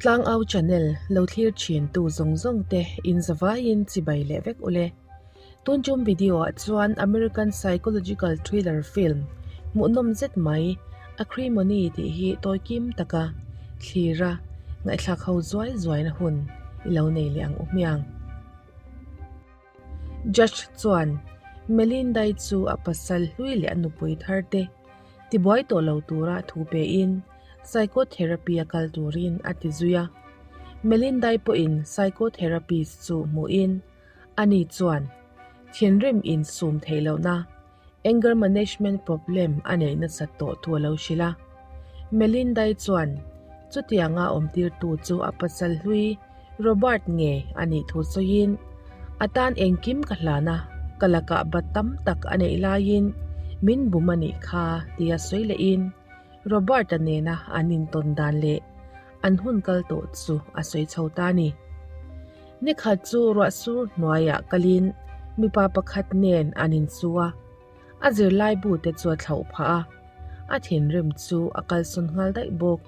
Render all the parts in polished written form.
Tlangau channel lo thlir thin tu zawng zawng te in zavaiin chibai leh vek ule. Tun tum video ah chuan American psychological thriller film hmuhnawm zet mai Acrimony tih hi tawi kim taka thlir a ngaihthlak ho zuai zuai na hun i lo nei leh ang u hmiang. Judge chuan Melinda-i chu a pasal hlui leh a nupui thar te tibuai tawh lo tura thu pein psychotherapy a kal turin a ti zui a. Melinda-i pawhin psychotherapist chu hmuhin ani chuan thinrim insum theih lohna Anger management problem a neih nasat tawh thu a lo hrilh a. Melinda-i chuan chutianga awmtirtu chu a pasal hlui Robert nge a nih thu sawiin, A tan engkim ka hlan a, ka lakah bat tam tak a neih laiin min bum a nih kha tia sawi lehin Robert-a nena an intawn dan leh an hun kal tawh chu a sawi chho ta a ni. Nikhat chu ruahsur hnuaiah kalin mipa pakhat nen an insu a, a zirlai bute chu a thlauh phah a, a thinrim chu a kalsawn nghal daih bawk.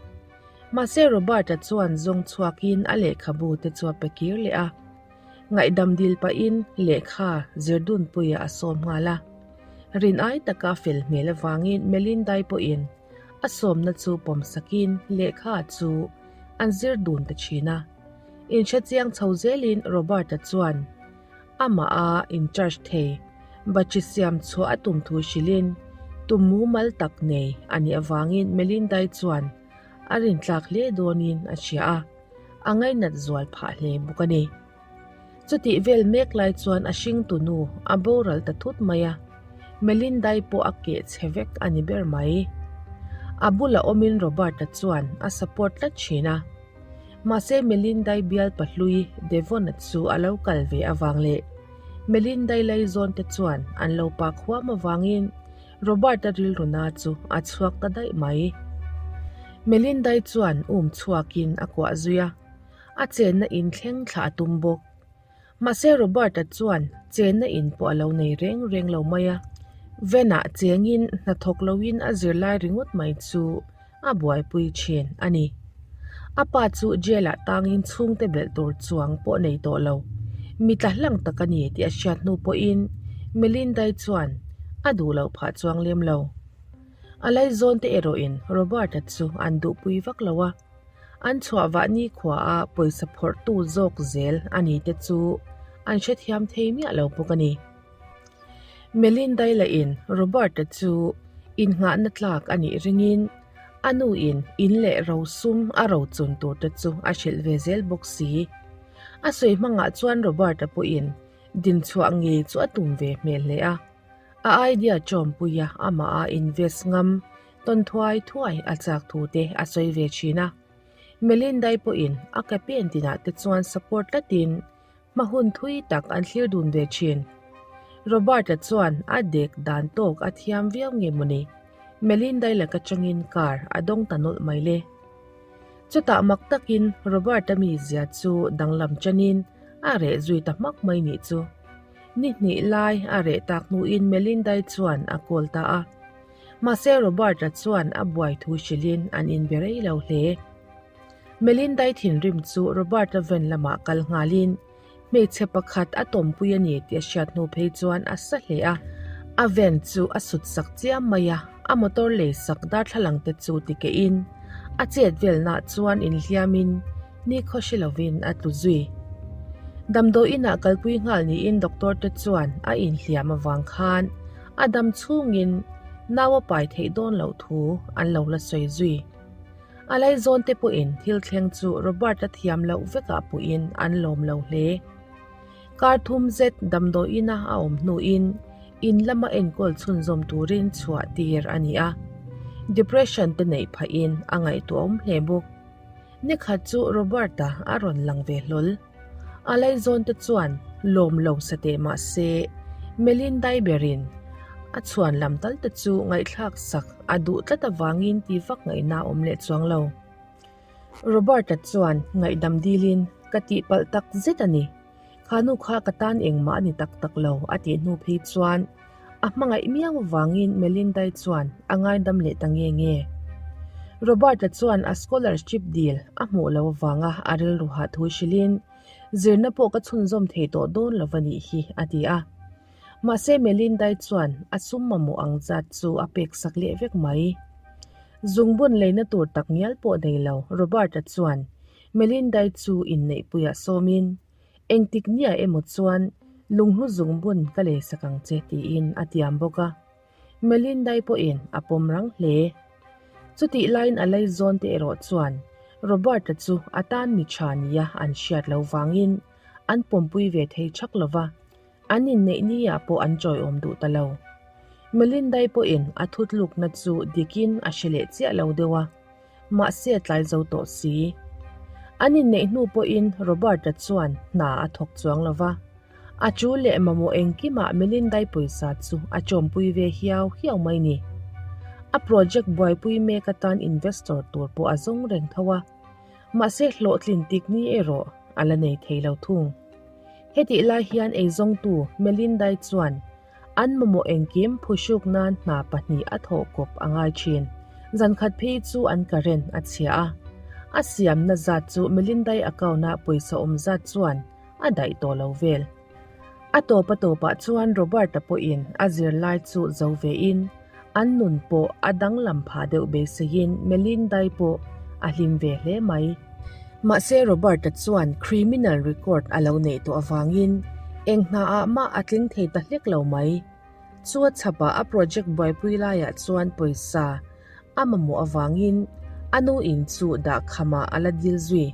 Mahse Robert-a chuan zawng chhuakin a lehkhabu te chu a pe kir leh a, ngaihdam dil pahin lehkha zirdunpuiah a sawm nghal a. Rin ai taka fel hmel avangin Melinda-i pawhin a sawmna chu pawm sakin lehkha chu an zir dun ta thin a. Inhrechiang chho zelin Robert-a chuan amah a in charge thei Bachi siam chhuah a tum thu hrilhin tum mumal tak nei a nih avangin Melinda-i chuan a rintlak hle dawnin a hria a, a ngainat zual phah hle bawk a ni. Chutih vel mek lai chuan a hringtu nu a boral ta thut mai a, Melinda-i pawh a keh chhe vek a ni ber mai. A bulah awmin Robert-a chuan a support tlat thin a. Mahse Melinda-i bial pahlui Devon-a chu a lo kal ve avang leh Melinda-i laizawn te chuan an lo pak huam avangin Robert-a rilruna chu a chhuak ta daih mai. Melinda-i chuan um chhuakin a kuah zui a. A chenna in thleng thlah a tum bawk. Mahse Robert-a chuan chenna in pawh a lo nei reng reng lo mai a. Van-ah chengin hnathawk loin a zirlai ringawt mai chu a buaipui thin a ni. A pa chu jail-ah tangin chhungte belh tur chuang pawh nei tawh lo. Mi tla hlang tak a ni tih a hriat hnu pawhin Melinda-i chuan a duh loh phah chuang lem lo. A laizawn te erawhin Robert-a chu an duhpui vak lo a. An chhuah vah nikhua a pawisa phawrhtu zawk zel a ni te chu an hrethiam thei miah lo bawk a ni. Melinda-i lahin Robert-a chu innghahna tlak a nih ringin a nuin in leh rosum a rochun tur te chu a hrilh ve zel bawk si. A sawi hmangah chuan Robert-a pawhin dinchhuah ngei chu a tum ve hmel hle a. A idea chawmpuia amah a invest ngam tawn thuai thuai a chak thu te a sawi ve thin a. Melinda-i pawhin a ke pen tinah te chuan support tlatin hma hun thui tak an thlir dun ve thin. Robert-a chuan a dek dan tawk a thiam viau nge mawni, Melinda-i laka changin car a dawng ta nawlh mai le. Chutah mak takin Robert-a mizia chu danglam chanin a reh zui ta hmak mai nih chu. Ni hnih lai a reh tak hnuin Melinda-i chuan a call ta a. Mahse Robert-a chuan a buai thu hrilhin an inbe rei lo hle. Melinda-i thinrim chu Robert-a van lamah kal nghalin hmeichhe pakhat a tawmpui a ni tih a hriat hnu phei chuan a sa hle a. A van chu a sut sak chiam mai a, a motor lei sak darthlalang te chu ti kehin a chet velnah chuan inhliamin nikhaw hre lovin a tlu zui. Damdawi inah kalpui nghal niin doctor te chuan a inhliam avang khan a dam chhungin nau a pai theih dawn loh thu an lo la sawi zui. A laizawn te pawhin thil thleng chu Robert-a thiam loh vekah puhin an lawm lo hle. Kar thum zet damdawi ina a awm hnuin in lama enkawl chhunzawm turin chhuah tir a ni a, depression te neih phahin a ngaihtuahawm hle bawk. Nikhat chu Robert-a a rawn lang ve hlawl. A laizawn te chuan lawm lo sa teh mah se, Melinda-i berin a chhuan lam tal te chu ngaihthlak sak a duh tlat avangin ti vak ngaihna a awm leh chuang lo. Robert-a chuan ngaihdam dilin ka tihpalh tak zet a ni. Kha nu kha ka tan engmah a ni tak tak lo a tih hnu phei chuan a hmangaih miau avangin Melinda-i chuan a ngaidam leh ta nge nge. Robert-a chuan a scholarship dil a hmuh loh avanga a rilru hah thu hrilhin, Zirna pawh ka chhunzawm thei tawh dawn lo va nih hi, a ti a. Mahse Melinda-i chuan a sum mamawh ang zat chu a pek sak leh vek mai. Zungbun leina tur tak ngial pawh nei lo Robert-a chuan Melinda-i chu inneihpuiah sawmin, Engtik nia emaw chuan lunghlu zungbun ka lei sak ang che tiin a tiam bawk a. Melinda-i pawhin a pawm rang hle. Chutih laiin a laizawn te erawh chuan Robert-a chu a tan mi tha nia an hriat lo vangin an pawmpui ve thei thak lo va, an inneih niah pawh an chawiawm duh ta lo. Melinda-i pawhin a thutlukna chu dikin a hre leh chiah lo deuh a. Mahse a tlai zo tawh si. An inneih hnu pawhin Robert-a chuan hna a thawk chuang lo va, a chu leh mamawh engkimah Melinda-i pawisa chu a chawmpui ve hiau hiau mai ni. A project buaipui mek atan investor tur pawh a zawng reng tho a, mahse hlawhtlin tik ni erawh a la nei thei lo thung. Hetih lai hian eizawngtu Melinda-i chuan An mamawh engkim phuhruk nan hna pahnih a thawh kawp a ngai thin. Zankhat phei chu an current a chhia a. A siamna zat chu Melindai account-a pawisa awm zat chuan a daih tawh lo vel. A tawp a tawpah chuan Robert-a pawhin a zirlai chu zo vein an nun pawh a danglam phah deuh beiseiin Melindai pawh a hlim ve hle mai. Mahse Robert-a chuan criminal record a lo neih tawh avangin eng hnaah mah a tling thei ta hlek lo mai. Chu a chhapah a project buaipui laiah chuan pawisa a mamawh avangin a nu in chu dah khamah a la dil zui.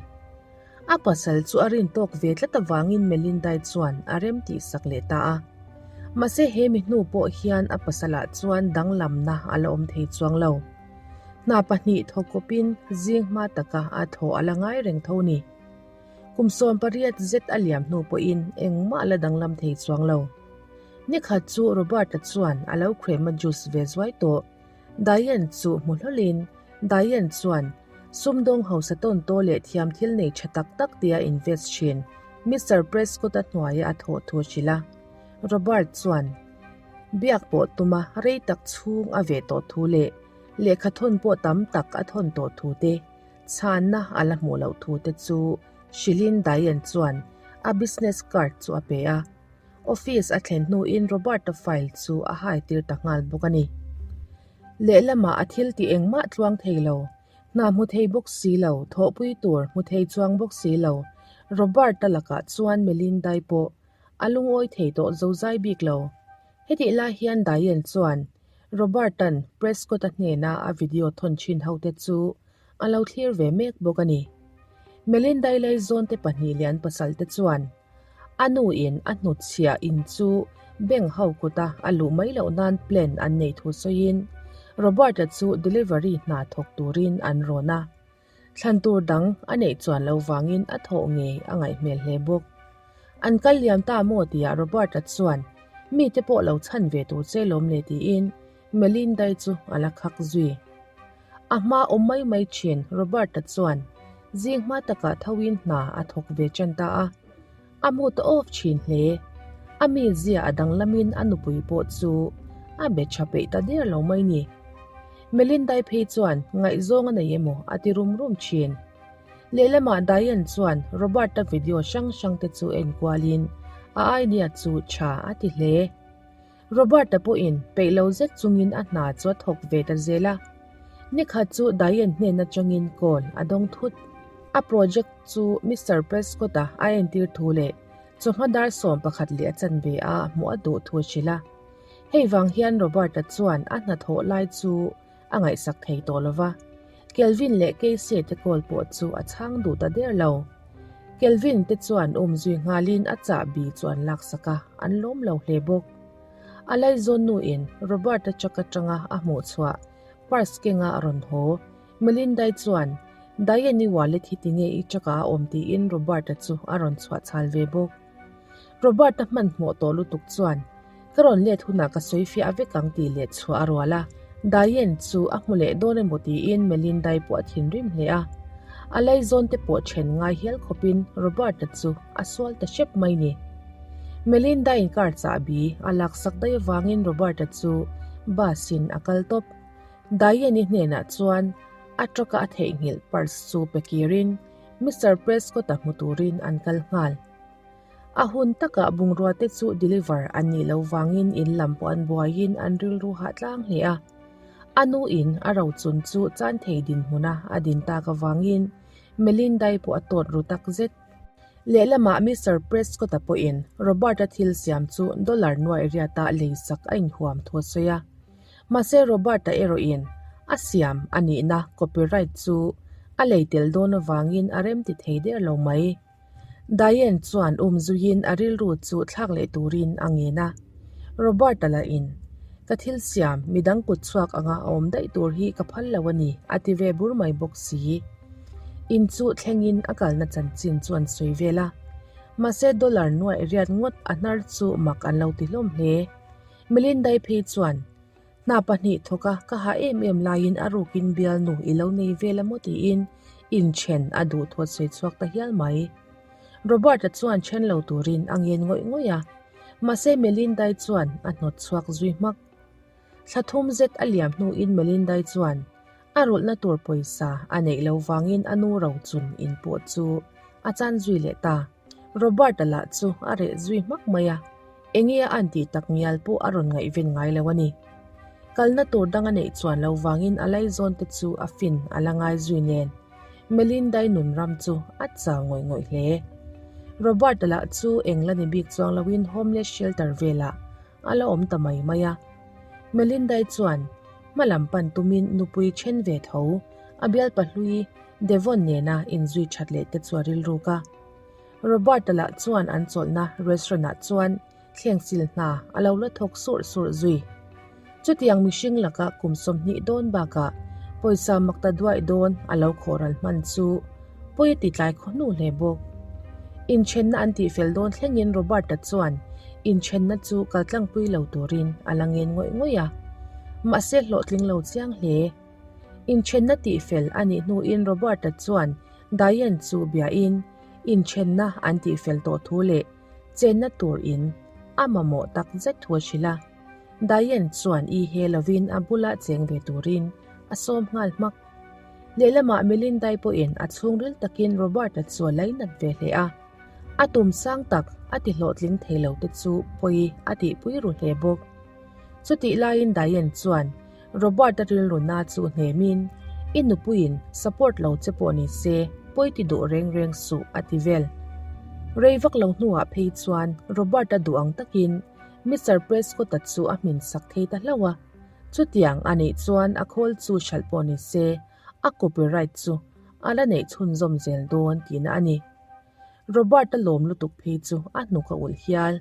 A pasal chu a rin tawk ve tlat avangin Melinda-i chuan a rem tihsak leh ta a. Mahse he mi hnu pawh hian a pasalah chuan danglamna a la awm thei chuang lo. Hna pahnih thaw kawpin zing hma taka a thaw a la ngai reng tho ni. Kum 18 zet a liam hnu pawhin engmah a la danglam thei chuang lo. Nikhat chu Robert-a chuan a lo crema juice ve zuai tawh. Diane chu hmu hlawlin Diane chuan sumdawng hausa tawn taw leh thiam thil nei tha tak tak tia invest thin Mister Prescott-a hnuaia a thawh thu a hrilh a. Robert chuan biak pawh tuma rei tak chhung a ve tawh thu leh lehkha thawn pawh tam tak a thawn tawh thu te, chhanna a la hmuh loh thu te chu hrilhin Diane chuan a business card chu a pe a. Office a thlen hnuin Robert-a file chu a hai tir ta nghal bawk a ni. Lehlamah a thil tih engmah tluang thei lo, hna hmu thei bawk si lo, thawhpui tur hmu thei chuang bawk si lo, Robert-a lakah chuan Melinda-i pawh a lungawi thei tawh zozai bik lo. Hetih lai hian Diane chuan Robert-a'n Prescott-a hnena a video thawn thin hote chu a lo thlir ve mek bawk a ni. Melinda-i laizawn te pahnih leh an pasal te chuan A nu in a hnutchhiah in chu bank ho kuta a luh mai loh nan plan an neih thu sawiin Robert-a chu delivery hna thawk turin an rawn a. Thlan tur dang a neih chuan lo vangin a thawh ngei a ngaih hmel hle bawk. An kal liam ta maw tia Robert-a chuan mite pawh lo chhan ve tur che lawm le tiin Melinda-i chu a la khak zui. A hma awm mai mai thin Robert-a chuan zing hma takah thoin hna a thawk ve tan ta a, a mu ta awk thin hle. A mizia a danglamin a nupui pawh chu a be tha peih ta der lo mai ni. Melinda-i phei chuan ngaihzawng a nei emaw a ti rum rum thin. Lehlamah Diane chuan Robert-a video hrang hrang te chu en kualin a idea chu tha a ti hle. Robert-a pawhin peih lo zet chungin a hna chu a thawk ve ta zel a. Nikhat chu Diane hnen atangin call a dawng thut. A project chu Mister Prescott-a a entir thu leh chawhma dar 11 leh a chanve a hmuh a duh thu a hrilh a. Hei vang hian Robert-a chuan a hnathawh lai chu a ngaihsak thei tawh lo va. Kelvin leh Casey te call pawh chu a chhang duh ta der lo. Kelvin te chuan umzui nghalin a chahbi chu an laksak a, an lawm lo hle bawk. A laizawn nuin Robert-a truck atanga a hmuh chhuah purse kenga a rawn haw. Melinda-i chuan, Diane-i wallet hi tinge i truck-ah a awm tiin Robert-a chu a rawn chhuah chhal ve bawk. Robert-a hmanhmawh tawh lutuk chuan, Ka rawn let hunah ka sawi fiah vek ang tih leh chhuah a rual a. Diane chu a hmu leh dawn emaw tiin Melinda-i pawh a thinrim hle a. A laizawn te pawh then ngai hial khawpin Robert-a chu a sual ta hrep mai ni. Melinda-in car chahbi a laksak daih avangin Robert-a chu bus-in a kal tawp. Diane-i hnenah chuan. A truck-a a theihnghilh purse chu pe kirin Mister Prescott-a hmu turin an kal nghal. A hun takah bungrua te chu deliver an nih loh vangin in lam pawh an buaiin an rilru hah tlang hle a. A nu in a rochun chu chan thei dinhmuna a din tak avangin Melinda-i pawh a tawt ru tak zet. Lehlamah Mister Prescott-a pawhin Robert-a thil siam chu dollar nuaih riata leisak a inhuam thu a sawi a. Mahse Robert-a erawhin a siam a nihna copyright chu a lei tel dawn avangin a remti thei der lo mai. Diane chuan um zuiin a rilru chu thlak leh turin a ngen a. Robert-a lahin, Ka thil siam, midang kut chhuak anga a awm daih tur hi ka phal lo a ni, a ti ve bur mai bawk si. In chu thlengin a kalna chanchin chu an sawi vel a. Mahse dollar nuaih riat ngawt a hnar chu mak an lo ti hlawm hle. Melinda-i phei chuan, Hna pahnih thawk a, ka hah em em laiin a rukin bialnu i lo nei vel a maw tiin inthen a duh thawt sawi chhuak ta hial mai. Robert-a chuan then lo turin a ngen ngawih ngawih a, mahse Melinda-i chuan a hnawt chhuak zui hmak. Thla thum zet a liam hnuin Melinda-i chuan a rulhna tur pawisa a neih lo vangin a nu rochun in pawh chu a chan zui leh ta. Robert-a lah chu a reh zui hmak mai a, enge a an tih tak ngial pawh a rawn ngaihven ngai lo a ni. Kalna tur dang a neih chuan lo vangin a laizawn te chu a fin a la ngai zui nen Melinda-i nun ram chu a chau ngawih ngawih hle. Robert-a lah chu eng la ni bik chuang loin homeless shelter velah a la awm ta mai mai a. Melinda-i chuan hma lam pan tumin nupui then ve tho a bialpa hlui Devon nena inzui that leh te chu a rilruk a. Robert-a lah chuan an chawlhna restaurant-ah chuan thleng sil hna a lo la thawk surh surh zui. Chutiang mihring laka kum 20 dawn bakah pawisa makta duaih dawn a lo khawhral hman chu pawi a ti tlai khaw hnu hle bawk. Inthenna an tihfel dawn thlengin Robert-a chuan inthenna chu kaltlangpui lo turin a la ngen ngawih ngawih a. Mahse hlawhtling lo chiang hle. Inthenna tihfel a nih hnuin Robert-a chuan Diane chu biain inthenna an tihfel tawh thu leh chenna tur in a mamawh tak zet thu a hrilh a. Diane chuan i he lovin a bula cheng ve turin a sawm nghal hmak. Lehlamah Melinda-i pawhin a chhungril takin Robert-a chu a lainat ve hle a. A tum sang tak a ti hlawhtling thei lo te chu pawi a tihpui ru hle bawk. Chutih laiin Diane chuan Robert-a rilruna chu hnemin, I nupuiin support lo che pawh ni se, pawi ti duh reng reng suh a ti vel. Rei vak lo hnuah phei chuan Robert-a duh ang takin Mister Prescott-a chu a hmin sak thei ta hlauh a. Chutiang a nih chuan a khawl chu hralh pawh ni se, a copyright chu a la neih chhunzawm zel dawn tihna a ni. Robert-a lawm lutuk phei chu a hnuk a ulh hial.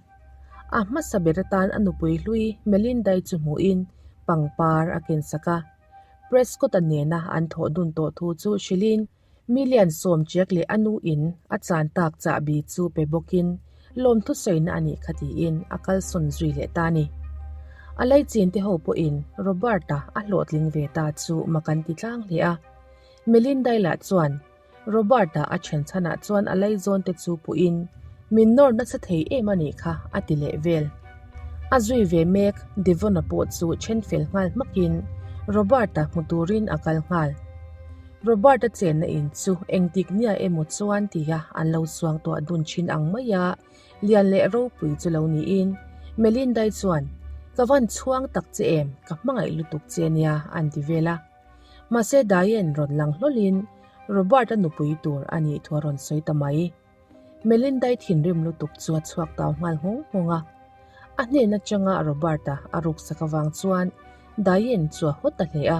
A hmasa ber atan a nupui hlui Melinda-i chu hmuhin pangpar a kensak a. Prescott-a nena an thawh dun tawh thu chu hrilhin Million sawmchiak leh a nu in a chan tak chahbi chu pe bawkin lawmthu sawina a nih kha tiin a kalsawn zui leh ta a ni. A laichin te ho pawhin Robert-a a hlawhtling ve ta chu mak an ti tlang hle a. Melinda-i lah chuan Robert-a a then chhanah chuan a laizawn te chu puhin min nawr nasa thei em a nih kha a ti leh vel. A zui ve mek Devon-a pawh chu then fel nghal hmakin Robert-a hmu turin a kal nghal. Robert-a chenna in chu engtik nia emaw chuan tia an lo suang tuah dun thin ang maia lian leh ropui chu lo niin Melinda-i chuan Ka van chhuang tak che em, ka hmangaih lutuk che nia an ti vel a. Mahse Diane rawn lang hlawlin Robert-a nupui tur a nih thu a rawn sawi ta mai. Melinda-i thinrim lutuk chu a chhuak tau nghal nghawng nghawng a. A hnen atanga Robert-a a ruksak avang chuan Diane chu a haw ta hle a,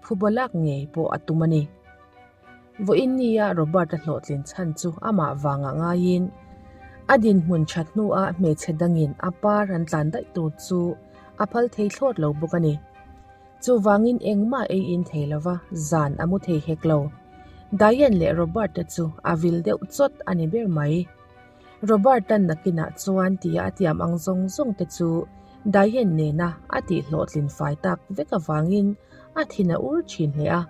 phuba lak ngei pawh a tum a ni. Vawiin nia Robert-a hlawhtlin chhan chu amah vangah ngaiin a dinhmun that hnuah hmeichhe dangin a par an tlan daih tur chu a phal thei thlawt lo bawk a ni. Chuvangin engmah ei in thei lova zan a mu thei hek lo. Diane leh Robert-a chu a vil deuh chawt a ni ber mai. Robert-a nakinah chuan tia a tiam ang zawng zawng te chu Diane nena a tihhlawhtlin fai tak vek avangin a thin a ur thin hle a.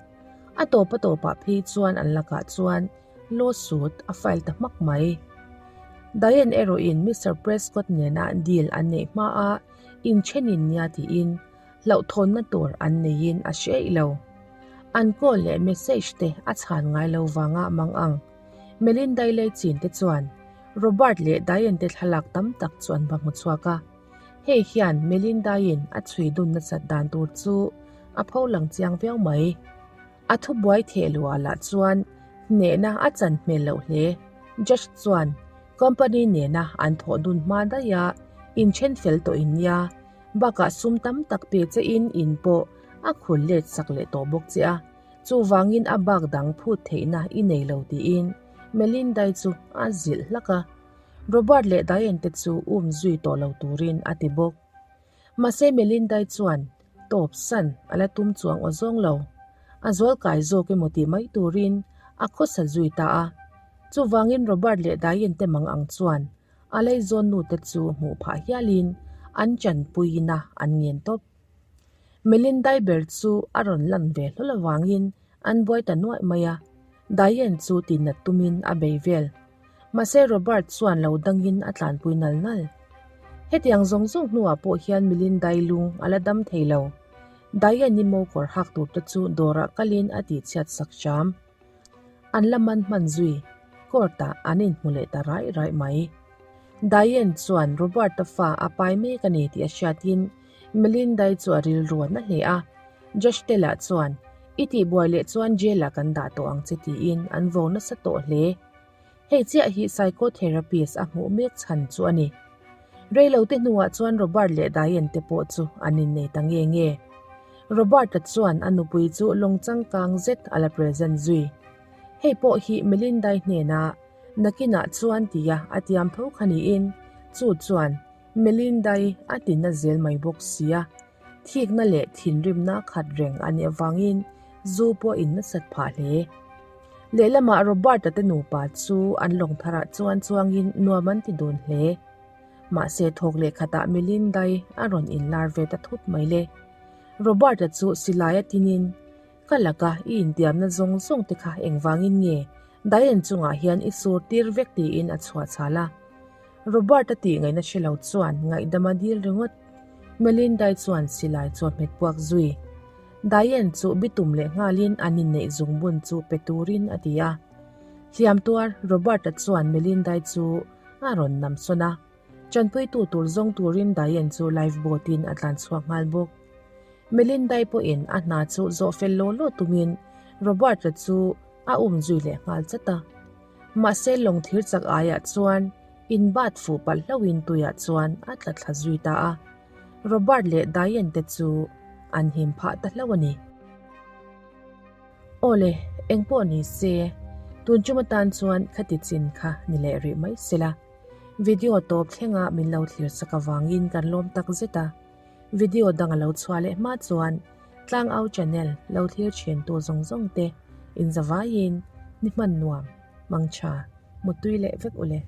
A tawp a tawpah phei chuan an lakah chuan lawsuit a file ta hmak mai. Diane erawhin Mister Prescott nena deal an neih hmaa inthenin nia tiin Hlauhthawnna tur an neiin a hre eih lo. An call leh message te a chhan ngai lo vanga mang ang. Melindai lei chin te chuan Robert leh Diane te thlalak tam tak chu an va hmu chhuak a. Hei hian Melindaiin a chhui dun nasat dan tur chu a pho lang chiang viau mai. A thubuai theh luah lah chuan hnehna a chan hmel loh hle. Judge chuan company nena an thawh dun hma daih a, inthen fel tawh in nia, bakah sum tam tak pe che in in pawh a khul let sak leh tawh bawk che a, chuvangin a bak dang phut theihna i nei lo tiin Melindai chu a zilh hlak a. Robert leh Diane te chu um zui tawh lo turin a ti bawk. Mahse Melindai chuan tawp san a la tum chuang aw zawng lo. A zual kai zawk emaw tih mai turin a khawsa zui ta a. Chuvangin Robert leh Diane te mang ang chuan a leizawn nu te chu hmuh phah hialin an chanpuiin a an ngen tawp. Melindai ber chu a rawn lan ve hlawl avangin an buai ta nuaih mai a, Diane chu tihnat tumin a bei vel. Mahse Robert chuan lo dangin a tlanpui nal nal. Hetiang zawng zawng hnuah pawh hian Melindai lung a la dam thei lo. Diane-i mo kawr hak tur te chu dawrah kalin a tihchhiat sak hram. An la man hman zui, court-ah an inhmu leh ta raih raih mai. Diane chuan Robert-a fa a pai mek a ni tih a hriatin Melindai chu a rilru a na hle a. Judge te lah chuan, I tihbuai leh chuan jail-ah kan dah tawh ang che tiin an vo nasa tawh hle. Hei chiah hi psychotherapist a hmuh mek chhan chu a ni. Reilote hnuah chuan Robert leh Diane te pawh chu an innei ta nge nge. Robert-a chuan a nupui chu lawng changkang zet a la present zui. Hei pawh hi Melindai hnenah nakinah chuan tia a tiam tho kha niin chu chuan Melindai a ti na zel mai bawk sia. Thikna leh thinrimna khat reng a nih avangin zu pawh in nasat phah hle. Lehlamah Robert-a te nupa chu an lawng tharah chuan chuangin nuam an ti dun hle. Mahse thawk leh khatah Melindai a rawn inlar ve ta thut mai le. Robert-a chu silai a tinin, Ka laka i intiamna zawng zawng te kha engvangin nge Diane chungah hian i sur tir vek tiin a chhuah chhal a. Robert-a tih ngaihna hre lo chuan ngaihdam a dil ringawt. Melindai chuan silai chu a hmet puak zui. Diane chu bitum leh nghalin an inneih zungbun chu pe turin a ti a. Hliam tuar Robert-a chuan Melindai chu a rawn nam sawn a. Chanpuitu tur zawng turin Diane chu life boat-in a tlan chhuak nghal bawk. Melindai pawhin a hna chu zawh fel law law tumin Robert-a chu a um zui leh nghal chat a. Mahse lawng thir chak aiah chuan in bat fuh palh hlauhin tuiah chuan a tla thla zui ta a. Robert leh Diane te chu an him phah ta hlauh a ni. Aw le, engpawh ni se, tun tum atan chuan khati chin kha ni leh rih mai sela. Video tawp thlenga min lo thlir chak avangin kan lawm tak zet a. Video dang a lo chhuah leh hma chuan Tlangau channel lo thlir thin tu zawng zawng te in zavaiin ni hman nuam, mangtha, muttui leh vek ule.